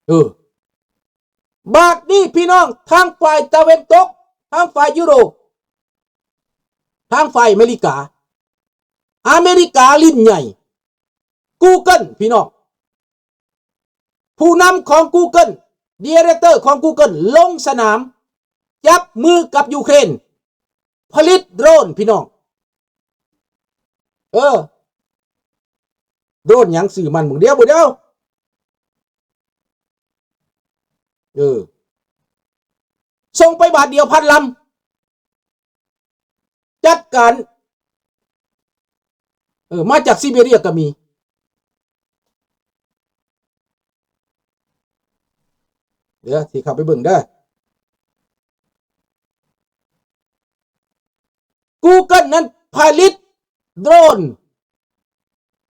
ເອີ ບາດນີ້ພີ່ນ້ອງ ທາງຝ່າຍຕາເວັນຕົກ ທາງຝ່າຍຢູໂຣບ ທາງຝ່າຍອາເມລິກາ ອາເມລິກາຫຼິ້ນໃຫຍ່ Google ພີ່ນ້ອງ ຜູ້ນຳຂອງ Google Director ຂອງ Google ລົງສະໜາມ ຈັບມືກັບຢູເຄຣນ ຜະລິດໂດຣນພີ່ນ້ອງ ເອີ ໂດຣນຫຍັງຊື່ມັນ ເບິ່ງ ດຽວ ດຽວ ເອີ ສົ່ງໄປບາດດຽວພັນລຳ ຈັດການ ເອີ ມາຈາກຊີເບເຣຍກໍມີ ດຽວຊິເຂົ້າໄປເບິ່ງເດີ Google ນັ້ນຜະລິດໂດຣນ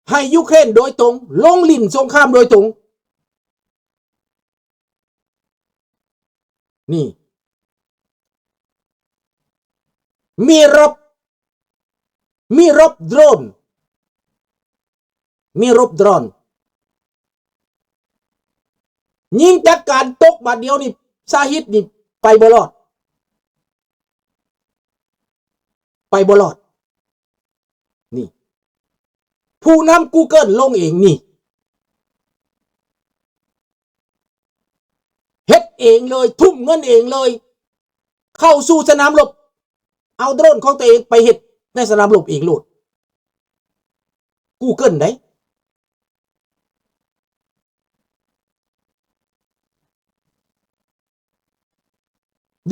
ໃຫ້ຢູເຄຣນໂດຍຕົງ ລົງຫຼິ້ນສົງຄາມໂດຍຕົງ ນີ້ ມີລົບ ມີລົບໂດຣນ ມີລົບໂດຣນ ຍິງຈັດການຕົກບາດດຽວນີ້ ຊາຮິດນີ້ໄປບໍ່ລອດ ໄປບໍ່ລອດ ນີ້ ຜູ້ນຳ Google ລົງເອງນີ້ ເຮັດເອງເລີຍ ທຸ່ມເງິນເອງເລີຍ ເຂົ້າສູ່ສະໜາມລົບ ເອົາໂດຣນຂອງຕົວເອງໄປເຮັດໃນສະໜາມລົບເອງໂລດ Google ໃດ໋.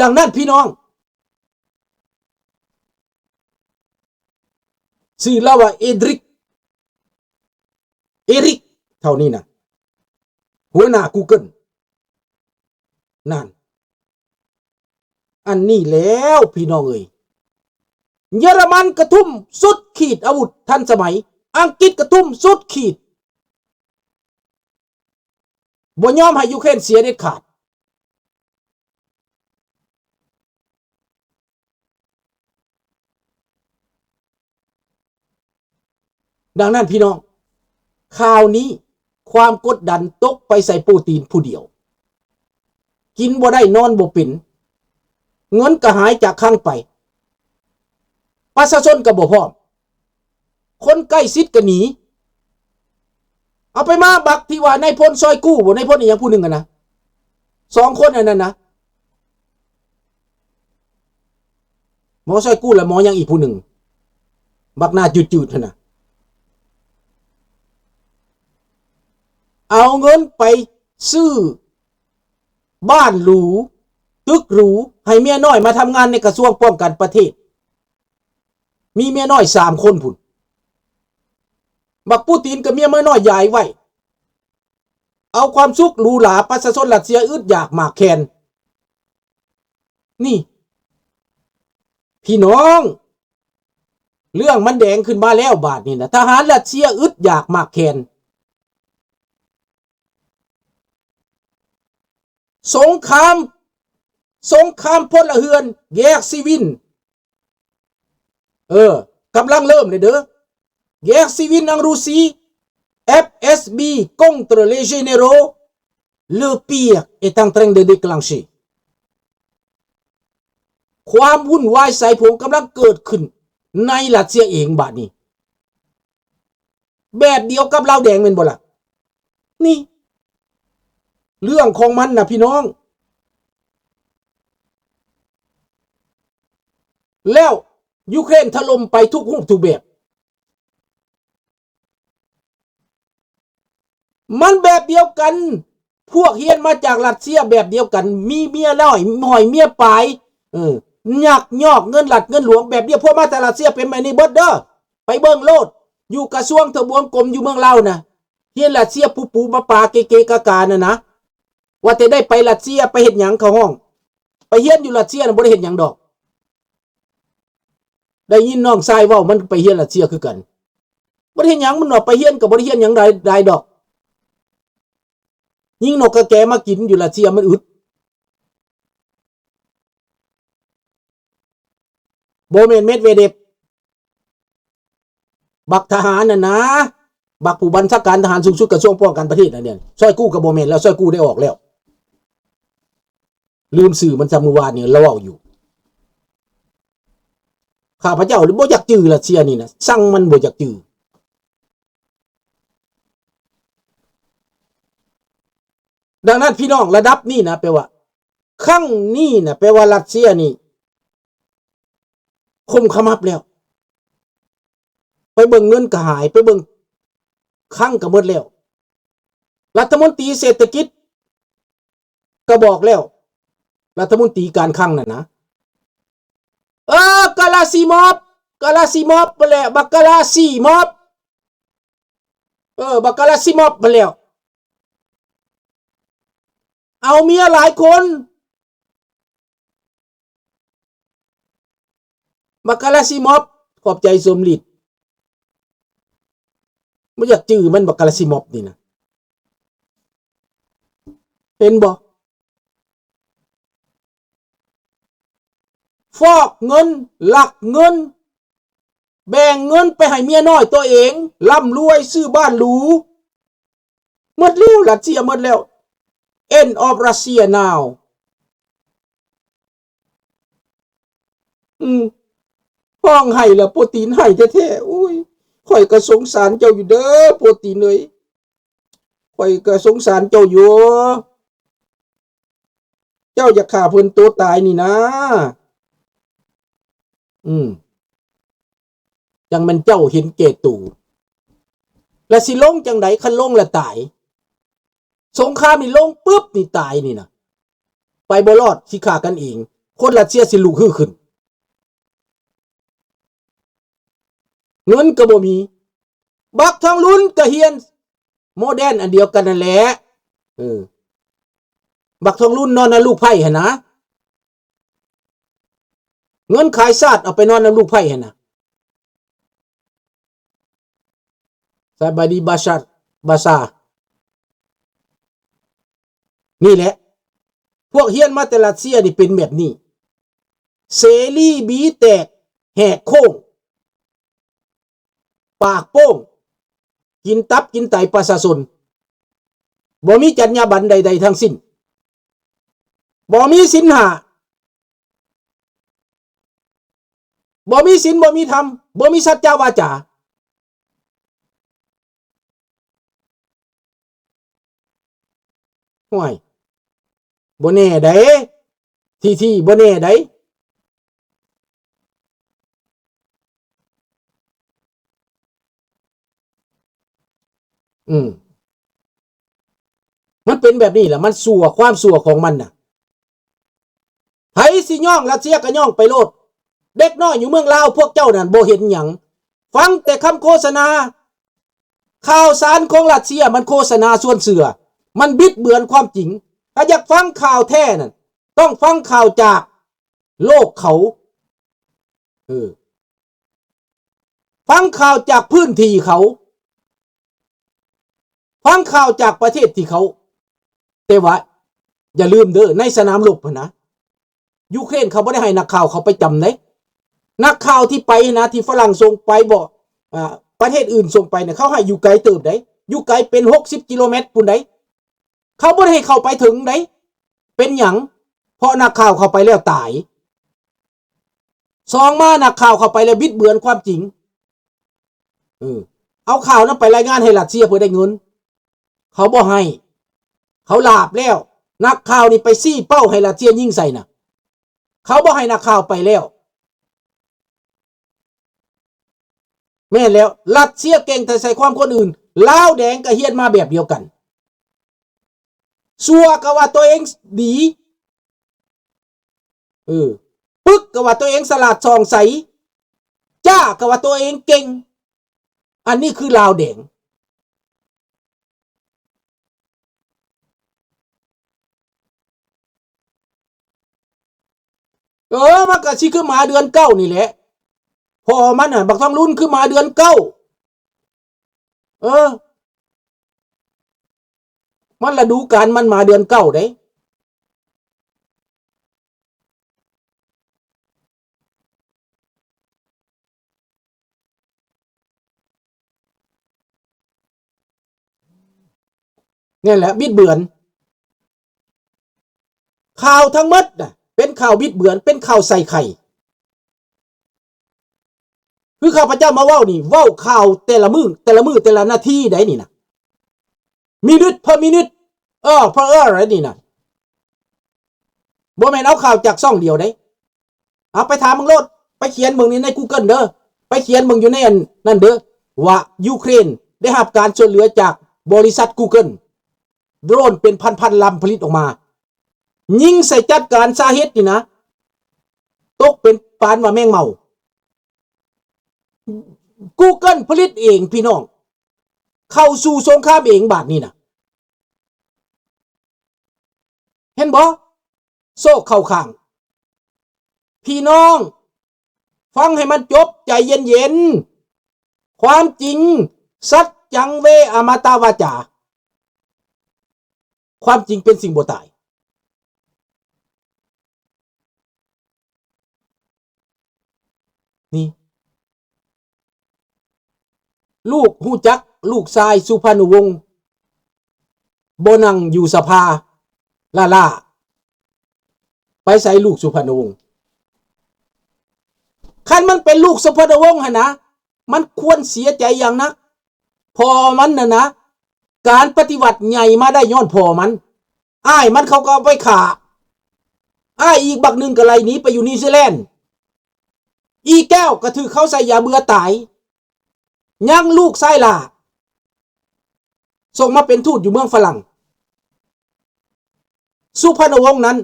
ດັ່ງນັ້ນພີ່ນ້ອງ ຊື່ລາວວ່າເອດຣິກ ເອຣິກ ເທົ່ານີ້ນະ ຫົວໜ້າ Google ນັ້ນ ອັນນີ້ແລ້ວພີ່ນ້ອງເອີຍ ເຢຍລະມັນກະທຸ່ມສຸດຂີດອາວຸດທັນສະໄໝ ອັງກິດກະທຸ່ມສຸດຂີດ ບໍ່ຍອມໃຫ້ຢູເຄຣນເສຍເດັດຂາດ. ດັ່ງນັ້ນພີ່ນ້ອງ ຄາວນີ້ຄວາມກົດດັນຕົກໄປໃສ່ປູຕິນຜູ້ດຽວ ກິນບໍ່ໄດ້ນອນບໍ່ເປັນ ເງິນກໍຫາຍຈາກຄັງໄປ ປະຊາຊົນກໍບໍ່ພ້ອມ ຄົນໃກ້ຊິດກໍໜີ ເອົາໄປມາບັກທີ່ວ່ານາຍພົນຊອຍກູ້ບໍ່ ນາຍພົນອີ່ຫຍັງຜູ້ໜຶ່ງຫັ້ນນະ ສອງຄົນອັນນັ້ນນະ ໝໍຊອຍກູ້ ແລະ ໝໍຫຍັງອີກຜູ້ໜຶ່ງ ບັກໜ້າຈືດໆຫັ້ນນະ ເອົາເງິນໄປຊື້ບ້ານຫຼູ ຕຶກຫຼູ ໃຫ້ເມຍນ້ອຍມາທຳງານໃນກະຊວງປ້ອງກັນປະເທດ ມີເມຍນ້ອຍສາມຄົນພຸ້ນ ບັກປູຕິນກໍເມຍນ້ອຍຢາຍໄວ້ ເອົາຄວາມສຸກຫຼູຫຼາ ປະຊາຊົນຣັດເຊຍອຶດຢາກໝາກແຄນ ນີ້ ພີ່ນ້ອງ ເລື່ອງມັນແດງຂຶ້ນມາແລ້ວບາດນີ້ນະ ທະຫານຣັດເຊຍອຶດຢາກໝາກແຄນ ສົງຄາມ ສົງຄາມພົນລະເຮືອນ Guerre civile ເອີ ກຳລັງເລີ່ມເລີຍເດີ Guerre civile en Russie, F S B contre les généraux, le pire est en train de déclencher. ຄວາມວຸ້ນວາຍສາຍຜົງກຳລັງເກີດຂຶ້ນໃນຣັດເຊຍເອງບາດນີ້ ແບບດຽວກັບລາວແດງແມ່ນບໍ່ລະ? ນີ້ ເລື່ອງຂອງມັນນະພີ່ນ້ອງ ແລ້ວຢູເຄຣນຖະຫຼົ່ມໄປທຸກຮູບທຸກແບບ ມັນແບບດຽວກັນ ພວກຮຽນມາຈາກຣັດເຊຍແບບດຽວກັນ ມີເມຍນ້ອຍ ຫ້ອຍເມຍປາຍ ເອີ ຍັກຍອກເງິນລັດເງິນຫຼວງແບບດຽວ ພວກມາຈາກຣັດເຊຍເປັນແບບນີ້ເບິດເດີ ໄປເບິ່ງໂລດ ຢູ່ກະຊວງທະບວງກົມຢູ່ເມືອງລາວນະ ຮຽນຣັດເຊຍປູໆປາໆເກໆກາໆນັ້ນນະ ວ່າແຕ່ໄດ້ໄປຣັດເຊຍໄປເຮັດຫຍັງເຂົາຮ້ອງ ໄປຮຽນຢູ່ຣັດເຊຍນະ ບໍ່ໄດ້ເຮັດຫຍັງດອກ ໄດ້ຍິນນ້ອງຊາຍເວົ້າ ມັນໄປຮຽນຣັດເຊຍຄືກັນ ບໍ່ໄດ້ເຮັດຫຍັງ ມັນວ່າໄປຮຽນກໍບໍ່ໄດ້ຮຽນຫຍັງຫຼາຍ ຫຼາຍດອກ ຍິງນົກກະແກມາກິນຢູ່ຣັດເຊຍ ມັນອຶດ ບໍ່ແມ່ນເມັດເວເດັບ ບັກທະຫານນັ້ນນະ ບັກຜູ້ບັນຊາການທະຫານສູງສຸດກະຊວງປ້ອງກັນປະເທດນັ້ນເດ ຊອຍກູ້ກະບໍ່ແມ່ນແລ້ວ ຊອຍກູ້ໄດ້ອອກແລ້ວ ລືມຊື່ມັນຊະ ມື້ວານນີ້ລາວເວົ້າຢູ່ ຂ້າພະເຈົ້າບໍ່ຢາກຈື່ຣັດເຊຍນີ້ນະ ຊັງມັນບໍ່ຢາກຈື່. ດັ່ງນັ້ນພີ່ນ້ອງ ລະດັບນີ້ນະ ແປວ່າ ຄັ້ງນີ້ນະ ແປວ່າຣັດເຊຍນີ້ ຄຸມຂະໝັບແລ້ວ ໄປເບິ່ງເງິນກະຫາຍ ໄປເບິ່ງຄັງກະໝົດແລ້ວ ລັດຖະມົນຕີເສດຖະກິດ ກະບອກແລ້ວ ລັດຖະມົນຕີການຄັງນັ້ນນະ ເອີ ກາລາຊີມອບ ກາລາຊີມອບຫັ້ນແຫຼະ ບັກກາລາຊີມອບ ເອີ ບັກກາລາຊີມອບຫັ້ນແຫຼະ ເອົາເມຍຫຼາຍຄົນ ບັກກາລາຊີມອບ ຂອບໃຈສົມລິດ ບໍ່ຢາກຈື່ມັນ ບັກກາລາຊີມອບນີ້ນະ ເຫັນບໍ່? ຟອກເງິນ ລັກເງິນ ແບ່ງເງິນໄປໃຫ້ເມຍນ້ອຍຕົວເອງ ລ່ຳລວຍ ຊື້ບ້ານຫຼູ ໝົດແລ້ວ ຣັດເຊຍໝົດແລ້ວ End of Russia now. ອືມ ຮ້ອງໄຫ້ລະ ໂປຕີນໄຫ້ແທ້ໆ ໂອ້ຍ ຂ້ອຍກະສົງສານເຈົ້າຢູ່ເດີ ໂປຕີນເອີຍ ຂ້ອຍກະສົງສານເຈົ້າຢູ່ ເຈົ້າຢາກຂ້າເພິ່ນໂຕຕາຍນີ້ນາ ອືມ ຈັ່ງແມ່ນເຈົ້າເຫັນແກ່ໂຕ ແລະຊິລົງຈັ່ງໃດ ຄັນລົງລະຕາຍ ສົງຄາມນີ້ລົງປຶບນີ້ຕາຍນີ້ນະ ໄປບໍ່ລອດ ຊິຂ້າກັນເອງ ຄົນຣັດເຊຍຊິລຸກຮືຂຶ້ນ ເງິນກະບໍ່ມີ ບັກທອງລຸນກະຮຽນໂມເດັນອັນດຽວກັນນັ້ນແຫຼະ ເອີ ບັກທອງລຸນນອນນຳລູກໃພ້ຫັ້ນນະ ເງິນຂາຍຊາດເອົາໄປນອນນຳລູກໃພ້ຫັ້ນນະ ສະບາຍດີ ບາຊາ ບາຊາ ນີ້ແຫຼະ ພວກຮຽນມາແຕ່ຣັດເຊຍນີ້ເປັນແບບນີ້ ເສລີບີແຕກແຫກໂຄ້ງ ປາກໂປ້ງ ກິນຕັບກິນໄຕປະຊາຊົນ ບໍ່ມີຈັນຍາບັນໃດໆທັງສິ້ນ ບໍ່ມີສິນຫ້າ ບໍ່ມີສິນ ບໍ່ມີທຳ ບໍ່ມີສັດຈະວາຈາ. ຫ້ວຍ ບໍ່ແນ່ໃດ໋ ທີທີ ບໍ່ແນ່ໃດ໋ ອືມ ມັນເປັນແບບນີ້ລະ ມັນຊົ່ວ ຄວາມຊົ່ວຂອງມັນນະ ໃຜຊິຍ້ອງຣັດເຊຍກະຍ້ອງໄປໂລດ ເດັກນ້ອຍຢູ່ເມືອງລາວພວກເຈົ້ານັ້ນບໍ່ເຫັນຫຍັງ ຟັງແຕ່ຄຳໂຄສະນາ ຂ່າວສານຂອງຣັດເຊຍມັນໂຄສະນາຊວນເຊື່ອ ມັນບິດເບືອນຄວາມຈິງ ຖ້າຢາກຟັງຂ່າວແທ້ນັ້ນ ຕ້ອງຟັງຂ່າວຈາກໂລກເຂົາ ເອີ ຟັງຂ່າວຈາກພື້ນທີ່ເຂົາ ຟັງຂ່າວຈາກປະເທດທີ່ເຂົາ ແຕ່ວ່າຢ່າລືມເດີ ໃນສະໜາມລົບຫັ້ນນະ ຢູເຄຣນເຂົາບໍ່ໄດ້ໃຫ້ນັກຂ່າວເຂົາໄປຈຳໃດ໋ ນັກຂ່າວທີ່ໄປຫັ້ນນະ ທີ່ຝຣັ່ງສົ່ງໄປບໍ ອາ ປະເທດອື່ນສົ່ງໄປນະ ເຂົາໃຫ້ຢູ່ໄກເຕີບໃດ໋ ຢູ່ໄກເປັນຫົກສິບກິໂລແມັດພຸ້ນໃດ໋ ເຂົາບໍ່ໄດ້ໃຫ້ເຂົ້າໄປເຖິງໃດ໋ ເປັນຫຍັງ ເພາະນັກຂ່າວເຂົ້າໄປແລ້ວຕາຍ ສອງມາ ນັກຂ່າວເຂົ້າໄປແລ້ວບິດເບືອນຄວາມຈິງ ເອີ ເອົາຂ່າວນັ້ນໄປລາຍງານໃຫ້ຣັດເຊຍເພື່ອໄດ້ເງິນ ເຂົາບໍ່ໃຫ້ ເຂົາລາບແລ້ວ ນັກຂ່າວນີ້ໄປຊີ້ເປົ້າໃຫ້ຣັດເຊຍຍິງໃສ່ນະ ເຂົາບໍ່ໃຫ້ນັກຂ່າວໄປແລ້ວ ແມ່ນແລ້ວ ຣັດເຊຍເກັ່ງແຕ່ໃສ່ຄວາມຄົນອື່ນ ລາວແດງກະຮຽນມາແບບດຽວກັນ ຊົ່ວກະວ່າຕົວເອງດີ ເອີ ປຶກກະວ່າຕົວເອງສະຫຼາດສ່ອງໃສ ຈ້າກະວ່າຕົວເອງເກັ່ງ ອັນນີ້ຄືລາວແດງ ເອີ ມັນກະຊິຄືໝາເດືອນເກົ້ານີ້ແຫຼະ ພໍ່ມັນນະ ບັກທອງລຸນຄືໝາເດືອນເກົ້າ ເອີ ມັນລະດູການມັນໝາເດືອນເກົ້າເດ້. ນັ້ນແຫຼະ ບິດເບືອນ. ຂ່າວທັງໝົດນະ ເປັນຂ່າວບິດເບືອນ ເປັນຂ່າວໃສ່ໄຂ່. ຄືຂ້າພະເຈົ້າມາເວົ້ານີ້ ເວົ້າຂ່າວແຕ່ລະມື້ ແຕ່ລະມື້ ແຕ່ລະນາທີໃດນີ້ນະ minute per minute, hour per hour ໃດນີ້ນະ. ບໍ່ແມ່ນເອົາຂ່າວຈາກຊ່ອງດຽວໃດ. ເອົາໄປຖາມເບິ່ງໂລດ ໄປຂຽນເບິ່ງໃນ Google ເດີ ໄປຂຽນເບິ່ງຢູ່ໃນອັນນັ້ນເດີ ວ່າຢູເຄຣນໄດ້ຮັບການຊ່ວຍເຫຼືອຈາກບໍລິສັດ Google ໂດຣນເປັນພັນໆລຳຜະລິດອອກມາ ຍິງໃສ່ຈັດການຊາເຮັດນີ້ນະ ຕົກເປັນປານວ່າແມງເມົາ. Google ຜະລິດເອງພີ່ນ້ອງ ເຂົ້າສູ່ສົງຄາມເອງບາດນີ້ນະ. ເຫັນບໍ່? ໂຊກເຂົ້າຂ້າງ. ພີ່ນ້ອງ ຟັງໃຫ້ມັນຈົບ ໃຈເຢັນໆ. ຄວາມຈິງ ສັດຈັງເວ ອະມະຕະວາຈາ. ຄວາມຈິງເປັນສິ່ງບໍ່ຕາຍ. ນີ້ ລູກຮູ້ຈັກ ລູກຊາຍສຸພານຸວົງ ບໍ່ນັ່ງຢູ່ສະພາ ລ້າໆ. ໄປໃສລູກສຸພານຸວົງ? ຄັນມັນເປັນລູກສຸພານຸວົງຫັ້ນນະ ມັນຄວນເສຍໃຈຢ່າງໜັກ. ພໍ່ມັນຫັ້ນນະ ການປະຕິວັດໃຫຍ່ມາໄດ້ຍ້ອນພໍ່ມັນ. ອ້າຍມັນເຂົາກໍເອົາໄປຂ້າ. ອ້າຍອີກບັກໜຶ່ງກໍໄລ່ໜີໄປຢູ່ນິວຊີແລນ. ອີແກ້ວກໍຖືກເຂົາໃສ່ຢາເບື່ອຕາຍ. ຍັງລູກຊາຍຫຼ້າ ສົ່ງມາເປັນທູດຢູ່ເມືອງຝຣັ່ງ. ສຸພານຸວົງນັ້ນ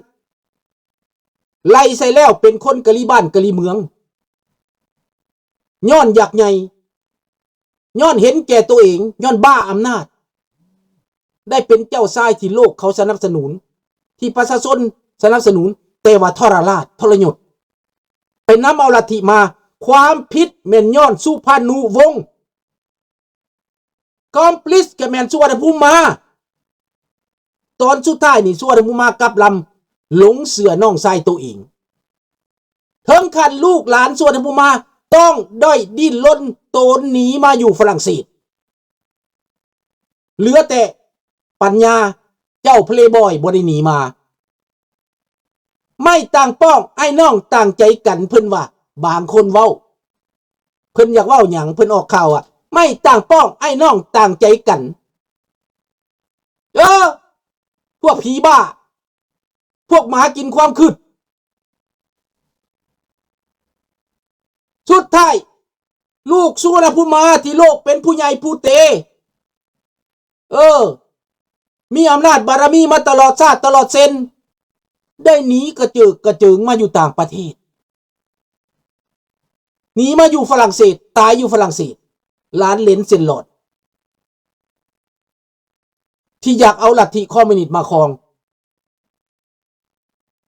ໄລ່ໃສ່ແລ້ວເປັນຄົນກະລີບ້ານກະລີເມືອງ ຍ້ອນຢາກໃຫຍ່ ຍ້ອນເຫັນແກ່ໂຕເອງ ຍ້ອນບ້າອຳນາດ ໄດ້ເປັນເຈົ້າຊາຍທີ່ໂລກເຂົາສະໜັບສະໜູນ ທີ່ປະຊາຊົນສະໜັບສະໜູນ ແຕ່ວ່າທໍລະລາດທໍລະຍົດ ໄປນຳເອົາລັດທິມາ. ຄວາມຜິດແມ່ນຍ້ອນສຸພານຸວົງ ຄອມພລິຊກໍແມ່ນສຸວັນນະພູມມາ. ຕອນສຸດທ້າຍນີ້ ສຸວັນນະພູມມາກັບລຳ ຫຼົງເຊື່ອນ້ອງຊາຍໂຕເອງ ເຖິງຂັ້ນລູກຫຼານສຸວັນນະພູມມາຕ້ອງດ້ອຍດີ້ນລົນໂຕນໜີມາຢູ່ຝຣັ່ງເສດ. ເຫຼືອແຕ່ປັນຍາເຈົ້າເພລບອຍບໍ່ໄດ້ໜີມາ. ໄມ້ຕ່າງປ້ອງອ້າຍນ້ອງຕ່າງໃຈກັນ ເພິ່ນວ່າ ບາງຄົນເວົ້າ ເພິ່ນຢາກເວົ້າຫຍັງ ເພິ່ນອອກຂ່າວວ່າ ໄມ້ຕ່າງປ້ອງອ້າຍນ້ອງຕ່າງໃຈກັນ. ເອີ ພວກຜີບ້າ ພວກໝາກິນຄວາມຄຶດ. ສຸດທ້າຍ ລູກສຸວັນນະພູມມາທີ່ໂລກເປັນຜູ້ໃຫຍ່ຜູ້ເຕ ເອີ ມີອຳນາດບາລະມີມາຕະຫຼອດຊາດຕະຫຼອດເຊັ່ນ ໄດ້ໜີກະເຈິກກະເຈິງມາຢູ່ຕ່າງປະເທດ ໜີມາຢູ່ຝຣັ່ງເສດ ຕາຍຢູ່ຝຣັ່ງເສດ. ຫຼານເຫຼັນເຊັ່ນຫຼອດ ທີ່ຢາກເອົາລັດທິຄອມມິວນິດມາຄອງ.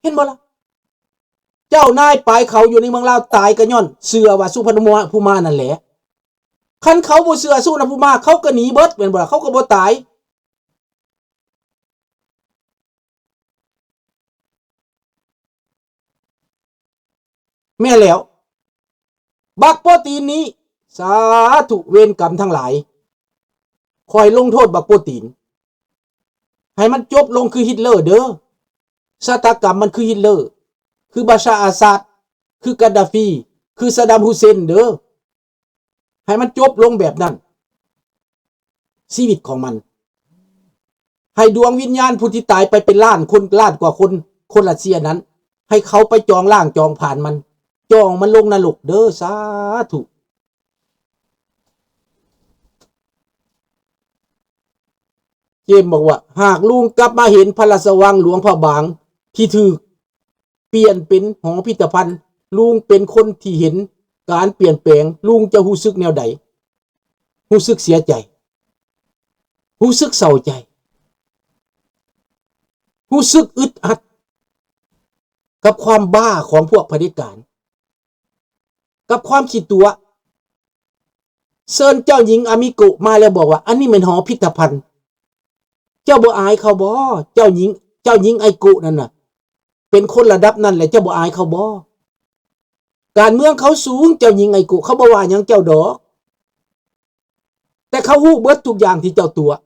ເຫັນບໍ່ລະ? ເຈົ້ານາຍປາຍເຂົາຢູ່ໃນເມືອງລາວຕາຍກໍຍ້ອນເຊື່ອວ່າສຸພັນນະພູມານັ້ນແຫຼະ. ຄັນເຂົາບໍ່ເຊື່ອສຸພັນນະພູມາ ເຂົາກໍໜີເບິດ ແມ່ນບໍ່ລະ? ເຂົາກໍບໍ່ຕາຍ. ແມ່ນແລ້ວ ບັກໂປຕີນນີ້ ສາທຸ ເວນກຳທັງຫຼາຍ ຂ້ອຍລົງໂທດບັກໂປຕີນ ໃຫ້ມັນຈົບລົງຄືຮິດເລີເດີ. ຊະຕາກຳມັນຄືຮິດເລີ ຄືບາຊາອາຊາດ ຄືກາດາຟີ ຄືຊາດຳຮຸເຊນເດີ. ໃຫ້ມັນຈົບລົງແບບນັ້ນ ຊີວິດຂອງມັນ. ໃຫ້ດວງວິນຍານຜູ້ທີ່ຕາຍໄປເປັນລ້ານຄົນ ລ້ານກວ່າຄົນ ຄົນຣັດເຊຍນັ້ນ ໃຫ້ເຂົາໄປຈອງລ້າງຈອງຜານມັນ ຈອງມັນລົງນະລົກເດີ. ສາທຸ. ເຈມບອກວ່າ ຫາກລຸງກັບມາເຫັນພະລາຊະວັງຫຼວງພະບາງທີ່ຖືກ ປ່ຽນເປັນຫໍພິພິທະພັນ, ລຸງເປັນຄົນທີ່ເຫັນການປ່ຽນແປງ, ລຸງຈະຮູ້ສຶກແນວໃດ? ຮູ້ສຶກເສຍໃຈ, ຮູ້ສຶກເສົ້າໃຈ, ຮູ້ສຶກອຶດອັດກັບຄວາມບ້າຂອງພວກຜະເດັດການ, ກັບຄວາມຂີ້ຕົວະ. ເຊີນເຈົ້າຍິງອາມິໂກະມາແລ້ວບອກວ່າ ອັນນີ້ແມ່ນຫໍພິພິທະພັນ. ເຈົ້າບໍ່ອາຍເຂົາບໍ? ເຈົ້າຍິງ ເຈົ້າຍິງໄອໂກະນັ້ນນະ ເປັນຄົນລະດັບນັ້ນແຫຼະ ເຈົ້າບໍ່ອາຍເຂົາບໍ? ການເມືອງເຂົາສູງ ເຈົ້າຍິງໄອໂກະ ເຂົາບໍ່ວ່າຫຍັງເຈົ້າດອກ ແຕ່ເຂົາຮູ້ເບິດທຸກຢ່າງທີ່ເຈົ້າຕົວະ.